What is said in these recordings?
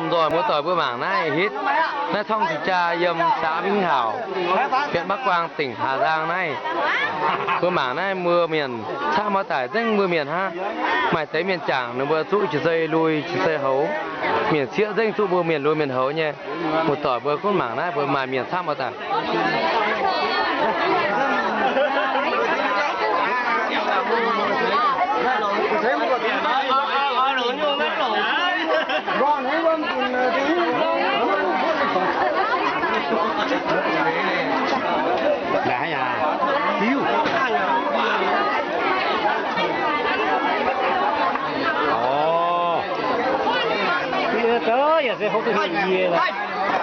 Lomh nzoih muoz-doic mbuo mangc naaiv hitv, naaiv corng cing-jaa yiem xã Vĩnh Hảo, huyện Bắc Quang, tỉnh Hà Giang naaiv. Mbuo mangc naaiv mbuo mienh camv oix daic nzengc mbuo mienh hnangv. Maaih deix mienh jangc ninh mbuo zuqv jiez zei lui jiez zei houx. Mienh sieqv nzengc zuqv mbuo mienh lui mienh houx nyei. Muoz-doic mbuo gunv mangc naaiv mbuo maaih mienh camv oix daic.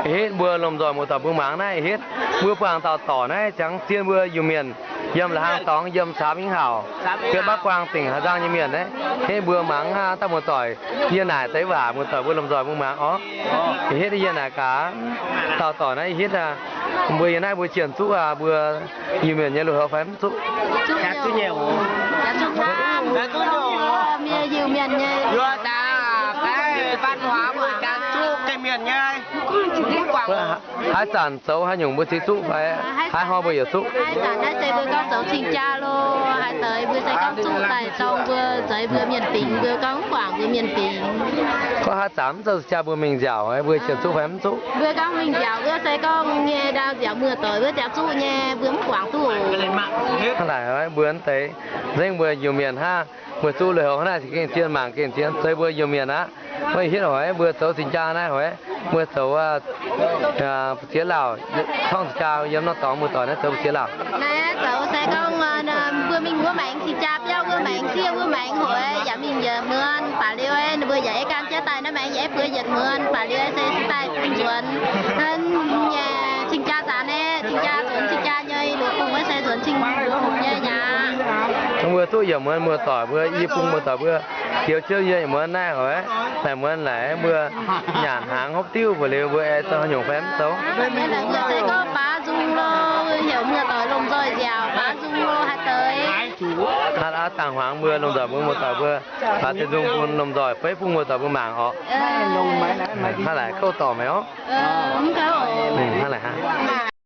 Hitv mbuo lomh nzoih muoz-doic mbuo mangc naaiv hitv, mbuo buangh dauh dorc naaiv ziangx zien mbuo Iu-Mienh yiem la'hang dorngx yiem xã Vĩnh Hảo, huyện Bắc Quang, tỉnh Hà Giang nyei mienh naaiv. Hitv mbuo mangc hnangv dauh muoz-doic, yie naaic deix waac muoz-doic mbuo lomh nzoih mbuo mangc orv. Hitv yie naaic gaax, dauh dorc naaiv hitv aqv. Mbuo yie naaiv mbuo jienh zuqv aqv, mbuo Iu-Mienh nyei lui-houx fai mv zuqv? Haaix zanc zoux haaix nyungc mbuo ziouc zuqv fai? Haaix hnoi mbuo yaac zuqv? Haaix zanc naaiv se mbuo gorngv zoux cing-jaa lo, haaix deix mbuo se gorngv zuqv daaih dorng mbuo zeix mbuo mienh fingx, mbuo gorngv mv guangc mbuo mienh fingx. Gorngv haaix zanc mv zoux cing-jaa mbuo mingh nziaauc, mbuo ziouc zuqv fai mv zuqv? Mbuo gorngv mingh nziaauc wuov se gorngv nyei ndau nziaauc muoz-doic wuov ziouc zuqv nyei, mbuo mv guangc duqv. Hnangv naaic mbuo naaiv deix nzengc mbuo Iu-Mienh hnangv, mbuo zuqv lui-houx hnangv naaiv se gengh zien mangc gengh zien zeix mbuo Iu-Mienh aqv. Mbuo hitv hoiz mbuo zoux cing-jaa naaiv hoiz mbuo zoux ziex lauh, corng cing-jaa yiem norm dorngx muoz-doic naaiv zoux ziex lauh. Naaiv zoux se gorngv mbuo mingh wuov maengx cing-jaa biauv wuov maengx sieqv wuov maengx hoiz yaac mingh yietc muonz baac liuz ninh mbuo yaac ei gan jienv daaih naaiv maengx yaac ei bueix yietc muonz baac liuz se daaih bun nzuonx nyei cing-jaa zaax naaiv, cing-jaa nzuonx cing-jaa nyei loz-bung wuov se nzuonx cing nyei aqv. Mbuo duqv yietc muonz muoz-doic mbuo, i bung muoz-doic mbuo, joux jienv yie yietc muonz naaiv hoiz, naaic muonz naaic mbuo nyanc hnaangx hopv diuv mbuo liuz mbuo aengx zoux haaix nyungc fai mv zoux? Mbuo se gorngv baav nzung lo, heuc muoz-doic lomh nzoih nziaauc baav nzung lo haaix deix. Hnangv aav dangh hmuangx mbuo lomh nzoih mbuo muoz-doic mbuo baav deix nzung bun lomh nzoih beiv bung muoz-doic mbuo mangc orqc. Hnangv naaic kouv dorh meih orqc. Hnangv naaic hnangv.